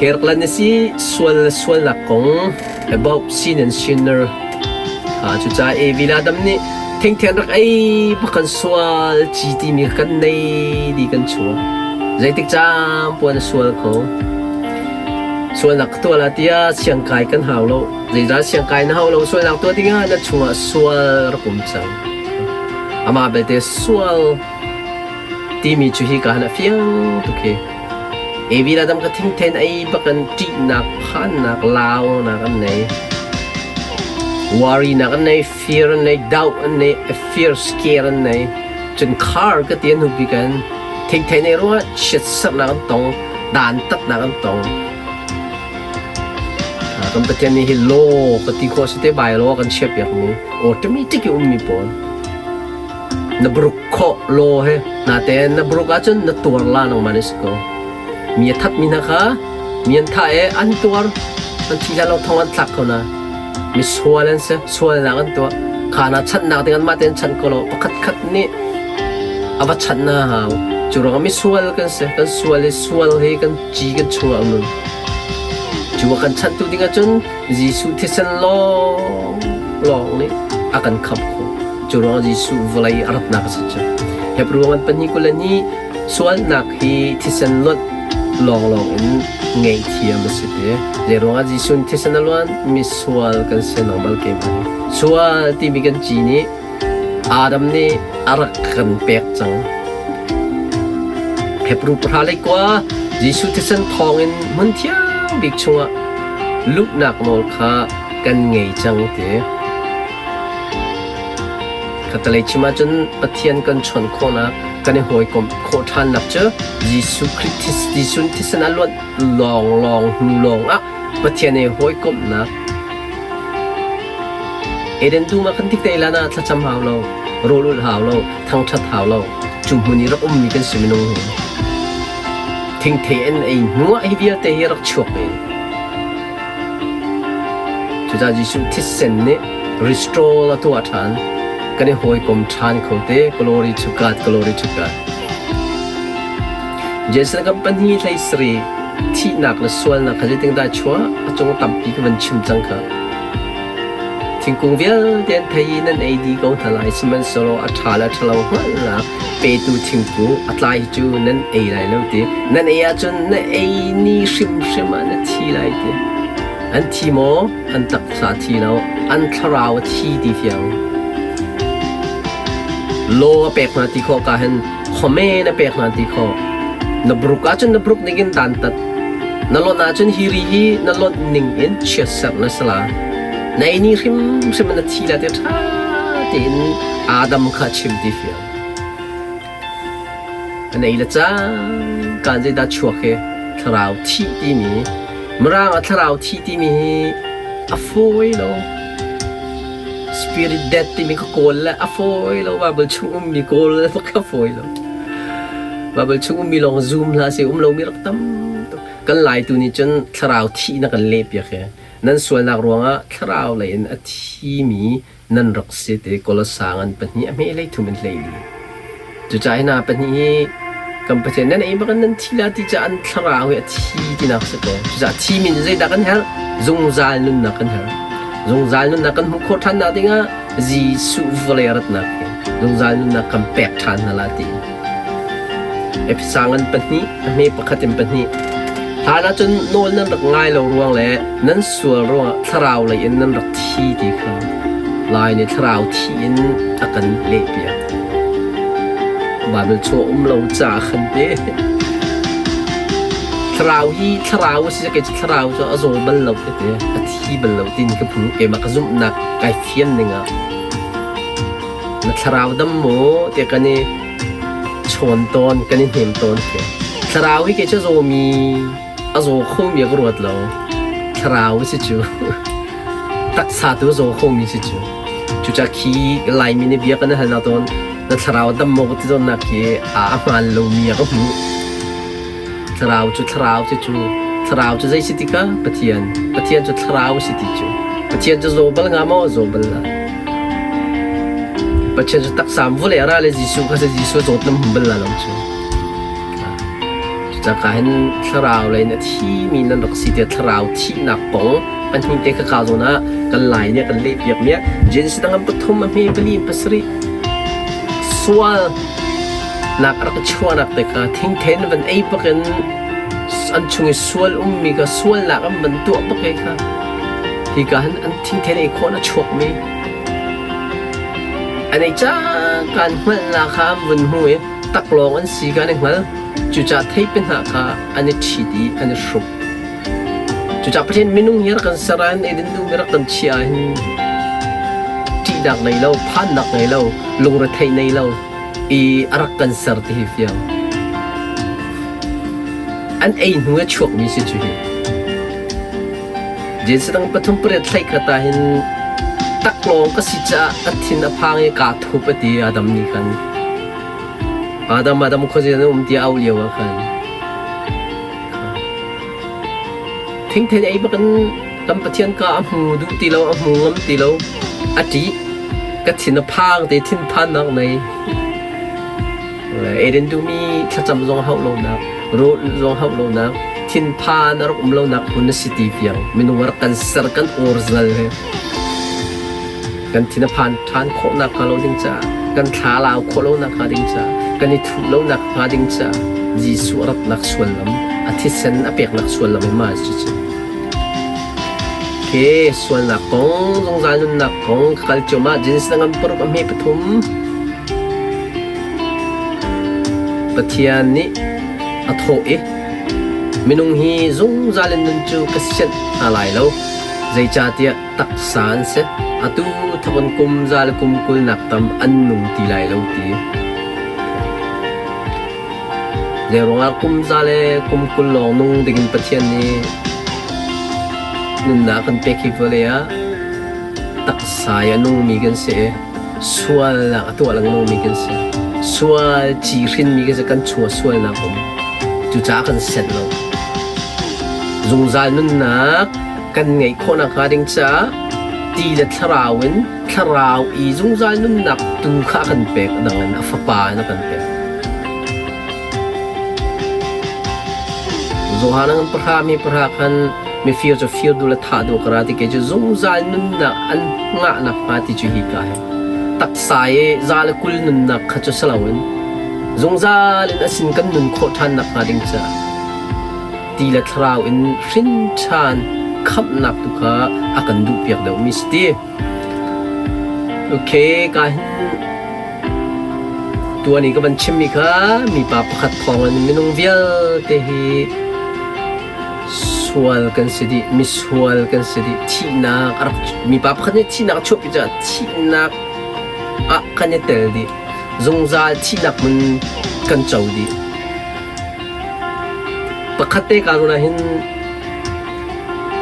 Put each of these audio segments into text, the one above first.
Kerklan na si sual le sualnak kong about sin and sinner. Cucaah Evi le Adam nih thingthian rak ei bak kan sual ci timi kan nei di kan chuak. Zeitik caan puan a sual kho. Sualnak tuah la tiah siangkai kan hau lo. Zeizah siangkai na hau lo sualnak tuah dingah na chungah sual rak um cang. Amah belte sual timi cu hi ka han a fiang tuk hi. Evi le Adam ka thingthen ei bak in ṭihnak, phannak, launak an nei. Worry-nak an nei, fear an nei, doubt an nei, fear scare an nei. Cun khar ka ti an hnu bik an thingthen ei ruangah chiatserhnak an tong, dantatnak an tong. Kan Pathian nih hi law ka ti khawh si te bai law kan chiahpiak mi automatic i ummi pawl. Na bruk khawh law he natein na bruk ahcun na tuar la nangmah nih si ko. Mi a thatmi hna kha mi an thah i an tuar an thi hlan lo thong an thlak ko na. Mi sual an si, sualnak an tuah. Kha na chanhnak ding anmah tein chan ko lo. Pakhat khat nih a va chanh na hau. Cu ruangah mi sual kan si. Kan sual i sual hi kan ci kan chungah a um. Cu a kan chanhtu ding ahcun Jesuh thisen lawng lawng nih a kan khamh khawh. Cu ruangah Jesuh vawlei a ratnak a si cu. Hebrew ngan pahnih 22 sualnak hi thisen lonh lawnglawng in ngaihthiam a si te. Zei ruangah Jesuh nih thisen a luan? Misual kan si normal ke hi. Sual timi kan ci nih Adam nih a rak kan pek cang. Hebrew pahra le kua Jesuh thisen thawngin hmun thiang bik chungah luhnak nawl kha kan ngei cang ti. Khatalei chim ahcun Pathian kan chawnh khawhnak, kan i hawikomh khawh ṭhannak cu Jesuh Khrih thisen thisen a luanh lawnglawng hnu lawngah Pathian he hawikomhnak Eden dum ah kan tik te lan ah thlacam hau lo, rawl ulh hau lo, thangṭhat hau lo. Cu hmun i rak ummi kan si minung hi. Thingthei an ei hnu ah hi vialte hi rak chuak ve. Cucaah Jesuh thisen nih restore a tuah ṭhan. Kan i hawikom ṭhan kho te. Glory to God, glory to God. Jason kan pahnih hlei sari thihnak le sualnak kha zeitin dah chuah a cung tampi ka van chim cang kha. Thingkung vialte an thei i nan ei dih ko hna lai, sihmanhsehlaw a ṭha le ṭhalo hngalhnak petu thingkung a tlai cu nan ei lai lo ti. Nan ei ahcun na ei ni hrimhrim ah na thi lai ti. An thi maw? An taksa a thi lo, an thlarau a thi ti fiang. Law a pek hna ti khawh ka hin khomen a pek hna ti khawh. Na bruk ahcun na bruk ning in dantat. Na lonh ahcun hi ri hi na lonh ning in chiatserh na si la. Na ei ni hrimhrim in na thi la ti ṭha tein Adam kha chim ti fiang. An ei le cang kaan zeidah chuak hi thlarau thih timi Mirang ah thlarau thih timi hi a fawi lo. Spirit death timi ka kawl le a fawi lo. Bible chung ummi kawl le ka fawi lo. Bible chung ummi lawng zoom hlah seh um lomi rak tam tuk. Kan Laitu nih cun thlarau thih na kan lehpiak hi. Nan sualnak ruangah thlarau lei in a thimi nan rak si ti Kolosa ngan pahnih a hme hlei thum in hlei li. Cucaah hi hna pahnih hi kan Pathian nan ei bak in nan thi la ti caah an thlarau hi a thi tinak si ko. Cucaah thi min zeidah kan herh? Zungzal nunnak kan herh. Zungzal nunnak kan hmuh khawh ṭhan nak dingah Jesuh vawlei a ratnak hi zungzal nunnak kan pek ṭhan hna la ti. Efesa ngan pahnih a hme pakhat in pahnih. Hlan ahcun nawl nan rak ngai lo ruang le nan sual ruangah thlarau lei in nan rak thi ti kha Lai nih thlarau thi in a kan lehpiak. Baibal chung um lo ca khan te. Thlarau hi thlarau a si kei cu thlarau cu a zaw bal lo ka ti a thi bal lo tin ka phu keimah ka zumhnak kai fian ning ah na thlarau dam maw tiah kan i chawn tawn kan i hnem tawn khi thlarau hi kei cu a zawmi a zaw khomi a ka ruat lo thlarau si cu taksa tu a zaw khomi si cu cuca khi Laimi nih bia kan i halnak tawn na thlarau dam maw ka ti tawnnak khi a hmaan lomi a ka hmuh thlarau cu thlarau si cu thlarau cu zei si ti ka Pathian Pathian cu thlarau si ti cu Pathian cu zaw bal nga maw zaw bal la Pathian cu taksa vawlei a ra le Jesuh kha si Jesuh zawt nam hum bal la lo cu. Cucaah hin thlarau lei in a thimi nan rak si tiah thlarau thihnak kong pahnih te kha ka zawn ah kan lai nih a kan lehpiak mi ah Genesis dang an pathum a hme pali pasarih sual nak a rak chuahnak te kha thingthen van ei bak in an chung i sual ummi kha sualnak an van tuah bak i kha hika hin an thingthen ei khawh na chuakmi an ei cangka an hngalhnak kha an vun hmu i taklawng an si kha an i hngal. Cucaah theipi hna kha an i ṭhit i an i hruk. Cucaah Pathian minung hi rak kan ser ahhin Eden dum i rak kan chiah ahhin ṭihnak nei lo, phannak ngei lo, lungretheih nei lo i a rak kan ser ti hi fiang. An ei hnu i a chuakmi si cu hi. Jesuh dang pathum pariat thlaih khat ah hin taklawng ka si caah ka thin a phang i kaa thup a ti Adam nih khan. Adam Adam khuazei na um tiah auh lio ah khan thingthei ei bak in kan Pathian ka a hmu duh ti lo a hmu ngam ti lo a ṭih ka thin a phang te thinphannak nei Eden duhmi thlacam zong hauh lonak rawl zong hauh lonak thinphan a rak um lonak hmun a si ti tiang minung a rak kan ser kan original he kan thin a phan ṭhan khawh nakhnga lo ding caah kan thla lau khawh lo nakhnga ding caah kan i thuh lo nakhnga ding caah Jesuh a ratnak suallam a thisen a peknak suallam in mah cu ke sualnak kong zungzal nunnak kong ka kal cuahmah Genesis ngan paruk a hme pathum Pathian nih a thawh i minung hi zungzal in nun cu ka sianh hna lai lo zeicahtiah taksa an si. Atu thawk in kum za le kum 20 nak tam an nung ti lai lo ti. Zeiruangah kum za le kum 20 lawng nung dingin Pathian nih nunnak kan pek hi vawlei ah taksa i a nungmi kan si i sualnak a tuah lengmangmi kan si. Sual ci hrinmi kan si, kan chung ah sualnak um. Cucaah kan senh lo. Zungzal nunnak kan ngeih khawh nakhnga ding caah ti le thlarau in thlarau i zungzal nunnak tu kha a kan pek a dang in a fapa in a kan pek. Johan an pahra mi pahra khan mifir cu fir duh le thah duh kara ti ke cu zungzal nunnak an ngah nakhnga ti cu hi ka he taksa i za le 20 nunnak kha cu si loin zungzal in a sin kan nun khawh ṭhan nakhnga ding caah ti le thlarau in hrin ṭhan khamhnak tu kha a kan duhpiak deuhmi si ti. Okay, ka hin tuan i ka van chimmi kha mipa pakhat thawngin minung vialte hi sual kan si dih, misual kan si dih, thihnak a rak mipa pakhat nih thihnak a chuahpi caah thihnak ah kan i tel dih, zungzal thihnak hmun kan co dih. Pakhat te ka ruah hin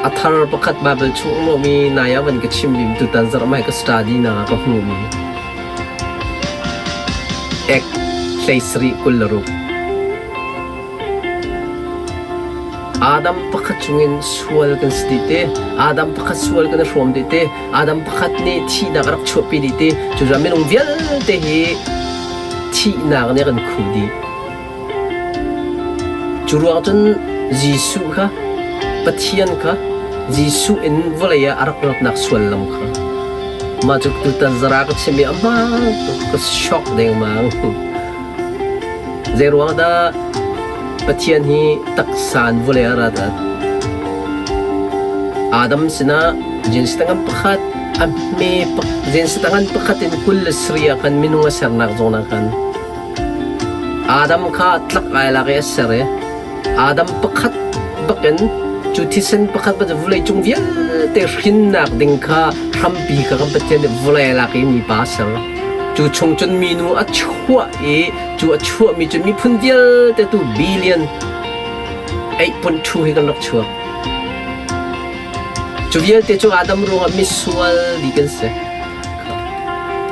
a thar pakhat Baibal chung um lomi nai ah van ka chimmi tutan zarh mai ka study nak ah ka hmuhmi ek 17 26 Adam pakhat chungin sual kan si dih te Adam pakhat sual kan i hrawm dih te Adam pakhat nih thihnak a rak chuahpi dih te cucaah minung vialte hi thihnak nih a kan khuh dih. Cu ruang cun Jesuh kha Pathian kha Jesuh in vawlei ah a rak ratnak suallam kha mah cu tutan zara ka chim i a hmaan tuk ka shock dengmang. Zeiruang dah Pathian hi taksa in vawlei ah rat at? Adam sinah Genesis tangan pakhat a hme Genesis tangan pakhat in 27 ah khan minung a sernak zawn ah khan Adam kha tlak ai lak i a ser i Adam pakhat bakin cu thisen pakhat cu vawleicung vialte hrinnak ding kha hrampi kha kan Pathian nih vawlei lak i mipa a ser. Cu chung cun minu a chuah i cu a chuahmi cu miphun vialte tu billion 8.2 hi kan rak chuak. Cu vialte cu Adam ruangah misual dih kan si.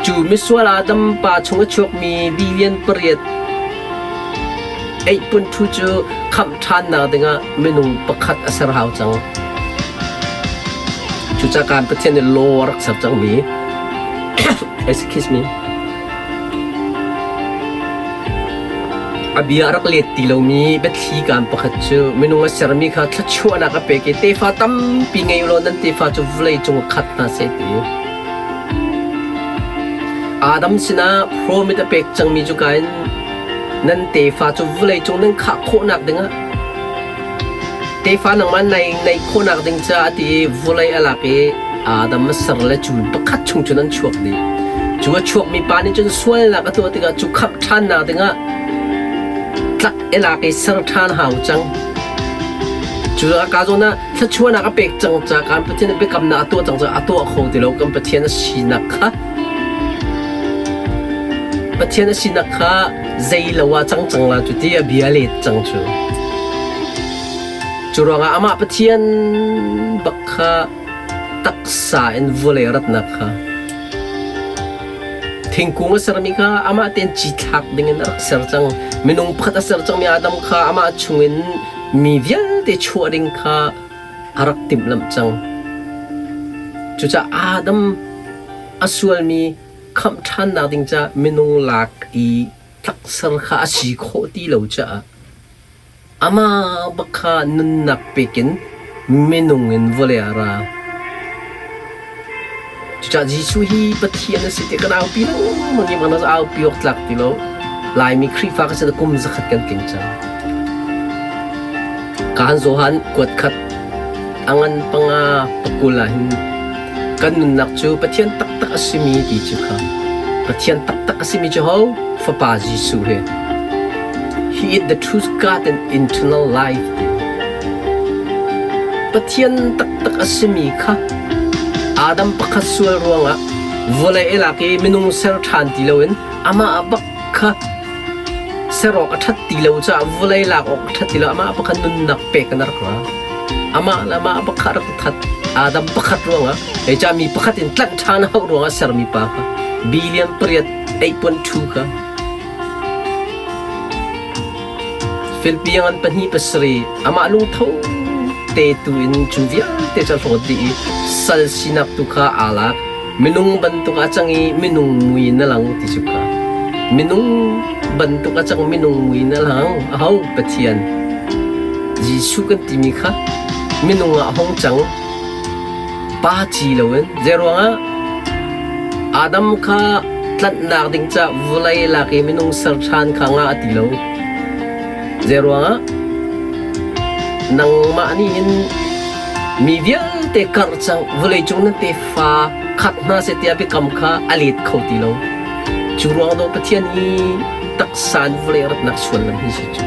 Cu misual Adam pa chung a chuakmi billion pariat 8.2 cu khamh ṭhannak dingah minung pakhat a ser hau cang. Cucaah Pathian nih law a rak ser cangmi excuse me. A bia a rak let ti lomi biathli kaan pakhat cu minung a sermi kha thluachuahnak a pek i tefa tampi ngei ulaw nan tefa cu vawlei cung ah khat hna seh ti. Adam sinah promise a pek cangmi cu ka in nan tefa cu vawlei cung nan khah khawhnak dingah tefa nangmah nai neih khawhnak ding caah ti i vawlei a lak i Adam a ser le cu pakhat chung cun an chuak dih. Cu a chuakmi pa nih cun sualnak a tuah tikah cu khamh ṭhannak dingah tlak i lak i ser ṭhan hau cang. Cu ka zawn ah thluachuahnak a pek cang ca kan Pathian biakamnak a tuah cang ca a tuah kho ti lo kan Pathian a sinak kha Pathian a sinak kha zei lo ah cang cang la cu ti a bia let cang cu. Cu ruangah amah Pathian bak kha taksa in vawlei ratnak kha thingkung a sermi kha amah tein cithlak dingin a rak ser cang. Minung pakhat a ser cangmi Adam kha amah chungin mi vialte chuah ding kha a rak timhlamh cang. Cucaah Adam a sualmi khamh ṭhannak ding caah minung lak i tlakser kha a si khawh ti lo caah Amah bak kha nunnak pek in minung in vawlei ah a ra. Cucaah Jesuh hi Pathian a si ti kan aupi lengmang i mana aupi awk tlak ti lo. Laimi Khrihfa kan si kum zakhat kan tling cang. Kaan Johan kuat khat a ngan panga pakul ah hin kan nunnak cu Pathian taktak a simi ti cu kha Pathian taktak a simi cu ho Fapa Jesuh he He is the true God and eternal life. Pathian taktak a simi kha Adam pakhat sual ruangah vawlei i lak i minung ser ṭhan ti loin amah bak kha ser awk a ṭhat ti lo caah vawlei lak awk a ṭhat ti lo amah pakhat nunnak pek in a rak ra. Amah le amah pakhat rak that. Adam pakhat ruangah hei mi pakhat in tlanh ṭhan a hauh ruangah sermi pa kha billion pariat eipuan ṭhu kha Filpiang an pahnih pasarih amah lungtho te tu in cu vialte cu a hlawt dih i sal sinak tu kha aa lak. Minung bantuk a cang i minung mui na lang ti cu kha. Minung bantuk a cang minung mui na lang. Aho Pathian Jesuh kan timi kha minung ah a hung cang. Pa ci loin zeiruangah Adam kha tlanhnak ding ca vawlei lak i minung ser ṭhan kha nga a ti lo. Zeiruangah nangmah nih hin mi vialte karh cang vawleicung nan tefa khat hna seh tiah biakam kha a let kho ti lo. Cu ruang dawh Pathian hi taksa in vawlei a ratnak suallam hi si cu.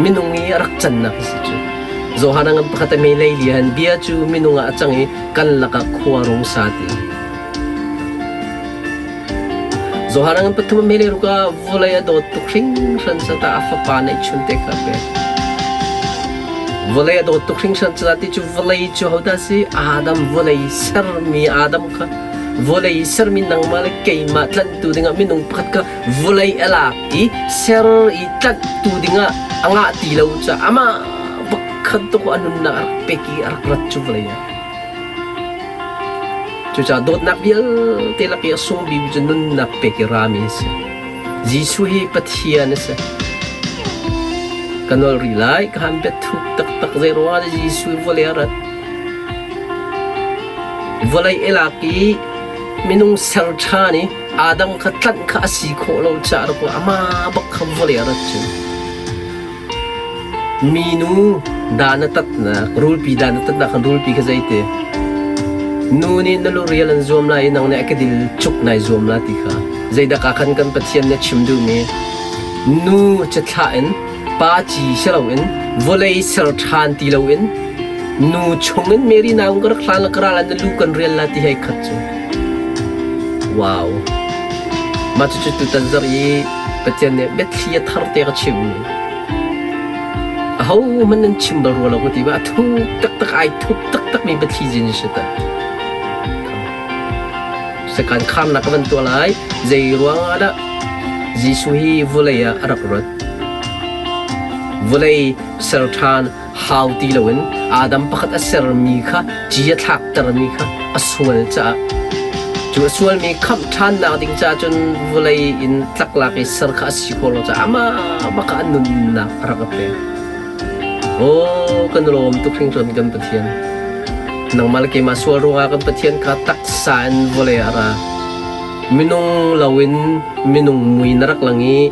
Minung i a rak cannak hi si cu. Johan a ngan pakhat a me lei lian bia cu minung ah a cang i kan lakah khua rung sa ti. Johan a ngan pathum a me le ruk ah vawlei a dawt tuk hringhran ca a fapa neihchun te kha a pek. Vawlei a dawt tuk hringhran ca ti cu vawlei cu hodah si? Adam vawlei sermi Adam kha vawlei sermi nangmah le keimah tlanhtu dingah minung pakhat kha vawlei a lak i ser i tlanhtu dingah a ngah ti lo caah amah pakhat tuk a nunnak a rak pek i a rak rat cu vawlei ah. Cucaah dawtnak vialte lak i a sung bik cu nunnak pek i rami a si. Jesuh hi Pathian a si. Ka nolh rih lai, ka han biathuk taktak zei ruangah dah Jesuh vawlei a rat. Vawlei i lak i minung ser ṭhan i Adam kha tlanh kha a si khawh lo caah rak amah bak kha vawlei a rat cu. Minu dan a tatnak, rulpi dan a tatnak khan rulpi kha zeiti? Nu nih na lurial an zuam lai i nang nih a kedil cuk nai zuam la ti kha. Zeidah ka khan kan Pathian nih a chim duhmi? Nu cithlah in, pa ci si loin, vawlei ser ṭhan ti loin, nu chungin Mary nau ka rak hlan la ka ral na lu kan rial la ti hei khat cu. Wow. Mah cucu tutan zarh i Pathian nih biathli a thar te ka chimmi. Ahohmanh nan chim bal rua lo ka ti ba a thuk taktak ai thuk taktak mi biathli zin si ta. Sakan khamnak ka van tuah lai. Zei ruang ah dah Jesuh hi vawlei ah a rak rat? Vawlei ser ṭhan hau ti loin Adam pakhat a sermi kha ci a thlaktermi kha a sual caah cu. Cu a sualmi khamh ṭhannak ding ca cun vawlei in tlaklak i ser kha a si khawh lo caah amah bak ah a nunnak a rak a pek. Aw, kan lawm tuk hringhran kan Pathian. Nangmah le keimah sual ruangah kan Pathian kha taksa in vawlei ah a ra. Minung loin minung mui na rak lang i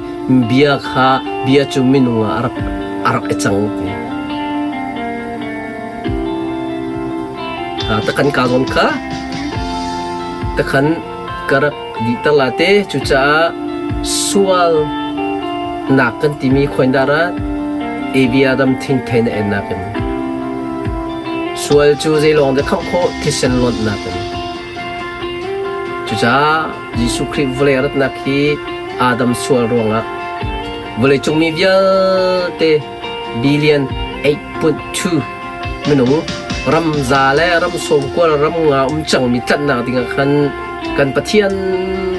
bia kha bia cu minung ah a rak i cang ti. Takhan ka zawn kha takhan ka rak dihter la te. Cucaah sual nak kan timi khuaindah ah Evi Adam thingthei na en nakin sual cu zeilawng dah khamh khawh thisen lonhnak in. Cucaah Jesuh Khrih vawlei ratnak hi Adam sual ruangah vawleicung mi vialte billion 8.2 minung ram za le ram sawmkual ram nga um cangmi tlanhnak dingah khan kan Pathian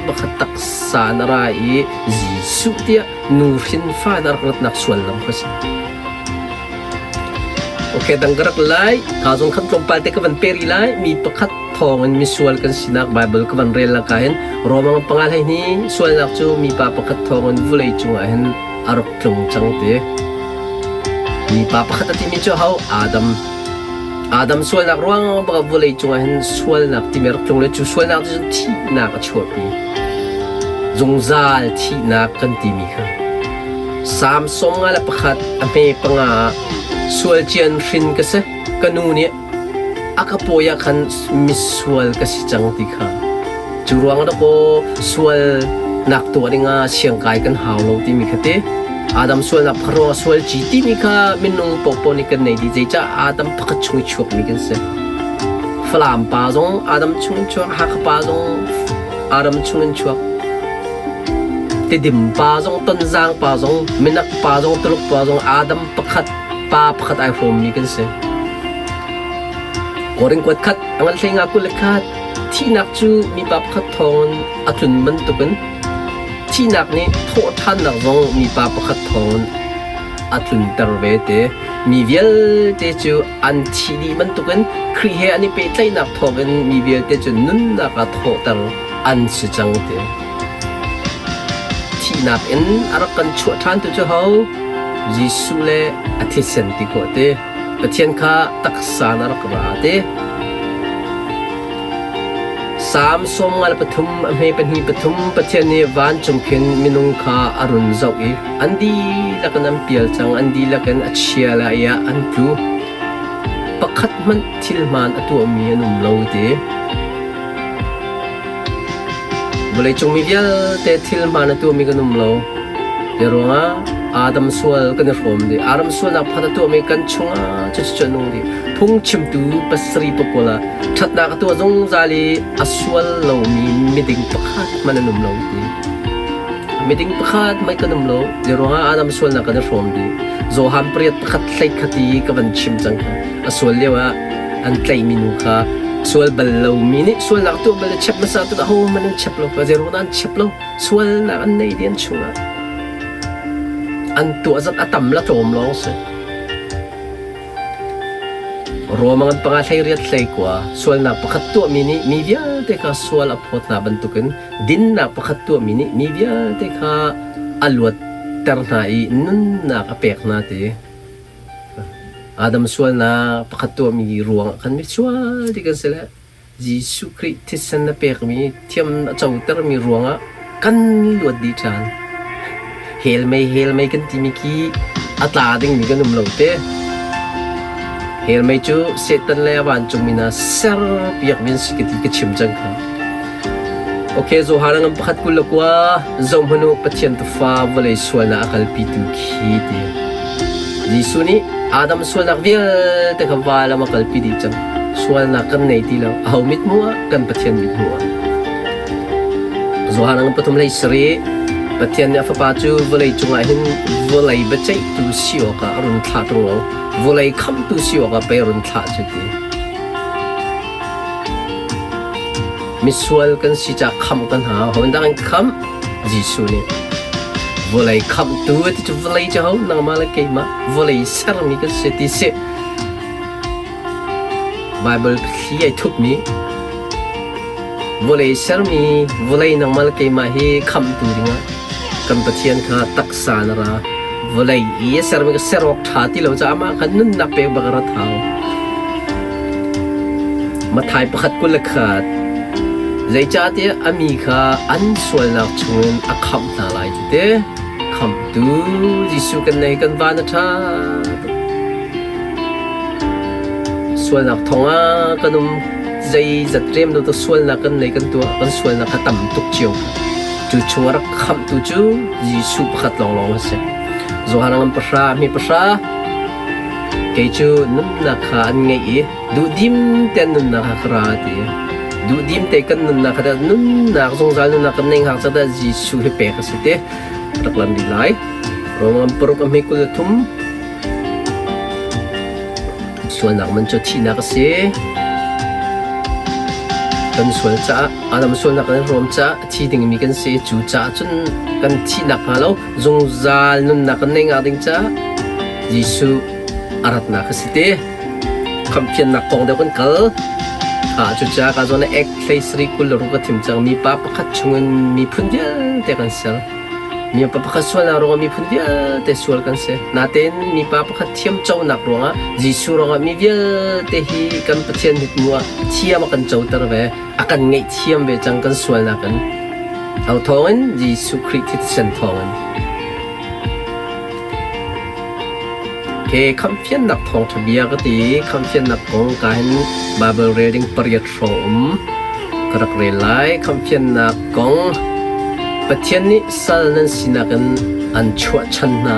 pakhat taksa in a ra i Jesuh tiah nu hrin fa in a rak ratnak suallam kha si. Okay, dang ka rak lai. Ka zong khan tlawmpal te ka van peri lai. Mi pakhat thawng in misual kan sinak Bible ka van rel laka hin Romang panga hlei ni sualnak cu mipa pakhat thawng in vulei cungah hin a rak tlung cang ti. Mipa pakhat a timi cu ho? Adam. Adam sualnak ruang bak vawlei cungah hin sualnak timi rak tlung le cu sualnak cu thihnak a chuahpi. Zungzal thihnak kan timi kha. Salm 101 a hme panga ah sual cian hrin ka si. Ka nu nih a ka pawi ah khan misual ka si cang ti kha. Cu ruang ah dakaw sualnak tuah dingah siangkai kan hau lo timi kha ti. Adam sualnak pakhat ruangah sual ci timi kha minung paohpaoh nih kan nei dih. Zeicah Adam pakhat chung i chuakmi kan si. Falam pa zong Adam chung in chuak, Hakha pa zong Adam chung in chuak. Tidim pa zong, Tonzang pa zong, Minak pa zong, Tuluk pa zong Adam pakhat pa pakhat ai hrawmmi kan si. Korin kuat khat, a ngan hlei nga 21 thihnak cu mipa pakhat thawngin a tlun bantukin thihnak nih thawhṭhannak zong mipa pakhat thawngin a tlunter ve te. Mi vialte cu an thih dih bantukin Khrih he an i pehtlaihnak thawngin mi vialte cu nunnak ah thawhter an si cang te. Thihnak in a rak kan chuah ṭhantu cu ho? Jesuh le a thisen ti khawh te. Pathian kha taksa in a rak ra te. Salm 53 a hme pahnih pathum Pathian nih vancung khin minung kha a run zoh i an dihlak in an pial cang, an dihlak in a chia le a ah an tlu. Pakhat hmanh thil hmaan a tuahmi an um lo ti. Vawleicung mi vialte thil hmaan a tuahmi kan um lo. Hi ruangah Adam sual kan i hrawm dih. Adam sualnak pakhat a tuahmi kan chungah cucu a nung dih. Phungchimtu pasarih pakul ah ṭhatnak a tuah zungzal i a sual lomi miding pakhat hmanh an um lo ti. Miding pakhat hmanh kan um lo. Hi ruangah Adam sualnak kan i hrawm dih. Johan pariat pakhat hlei khat i ka van chim cang kha. A sual lio ah an tlaihmi nu kha sual bal lomi nih sualnak tuah bal le chep hmasa tu ho hmanh an chep lo kha zeiruang dah an chep lo sualnak an nei dih an chungah an tuah zat a tam la tlawm lawng si Rome an panga hlei riat hlei kua sualnak pakhat tuahmi nih mi vialte kha sual a phawt hna bantukin dinnak pakhat tuahmi nih mi vialte kha a luatter hna i nunnak a pek hna ti Adam sualnak pakhat tuahmi ruangah khan misual ti kan si le Jesuh Khrih thisen na pekmi thiam a cotermi ruangah kan luat dih ṭhan. Hell mei hell mei kan timi khi a tla dingmi kan um lo te. Hell mei cu Satan le a vancungmi hna serpiakmi an si ka ti ka chim cang kha. Okay, Johan ngam pakhat 21 zohhmanh u Pathian tufa vawlei sualnak a kalpitu khi ti. Jesuh nih Adam sualnak vialte kha vailam a kalpi dih cang. Sualnak kan nei ti lo. Aho mithmuh ah? Kan Pathian mithmuh ah. Johan ngam pathum hlei sarih Pathian nih a fapa cu vawlei cungah hin vawlei biaceihtu si awkah a run thlah ṭung lo. Vawlei khamhtu si awkah pei a run thlah cu ti. Misual kan si caah khamh kan hau. Hodah in khamh? Jesuh nih. Vawlei khamhtu a ti cu vawlei cu ho nangmah le keimah vawlei sermi kan si ti si. Bible thli ai thupmi. Vawlei sermi vawlei nangmah le keimah hi khamhtu dingah kan Pathian kha taksa na ra. Vawlei i a sermi ka ser awk ṭha ti lo caah amah kha nunnak pek bak a rat hau. Matthai 1:21. Zeicahtiah a mi kha an sualnak chungin a khamh hna lai ti te. Khamhtu Jesuh kan nei kan van a ṭha tuk. Sualnak thongah kan um zeizat rem lo to sualnak kan nei kan tuah kan sualnak kha tam tuk cio. Cu chung a rak khamhtu cu Jesuh pakhat lawnglawng a si. Johan ngan pahra mi pahra kei cu nunnak kha an ngeih i duhdim tein nunnak kha ka ra ti. Duhdim te kan nunnak kha nunnak zungzal nunnak kan nei hngak caah Jesuh hi pek a si te. Rak lam dih lai. Rom 6 a hme 23. Sualnak man cu thihnak a si. Kan sual caah Adam sualnak kan hrawm caah a thi dingmi kan si. Cu caah cun kan thihnak hnga lo zungzal nunnak kan nei ngah ding caah Jesuh a ratnak a si te. Khamhfiannak kong deuh kan kal. Cucaah ka zawn ek hlei sarih 26 ka thim cang. Mipa pakhat chungin miphun vialte kan ser. Mipa pakhat sualnak ruangah miphun vialte sual kan si. Natein mipa pakhat thiamconak ruangah Jesuh ruangah mi vialte hi kan Pathian mithmuh ah thiam a kan coter ve. A kan ngaihthiam ve cang kan sualnak in. Au thawngin Jesuh Khrih thisen thawngin. Ke khamhfiannak thawngṭha bia ka ti. Khamhfiannak kong ka hin Bible rel ding pariat hrawng um ka rak rel lai. Khamhfiannak kong Pathian nih sal nan sinak in an chuahchan hna.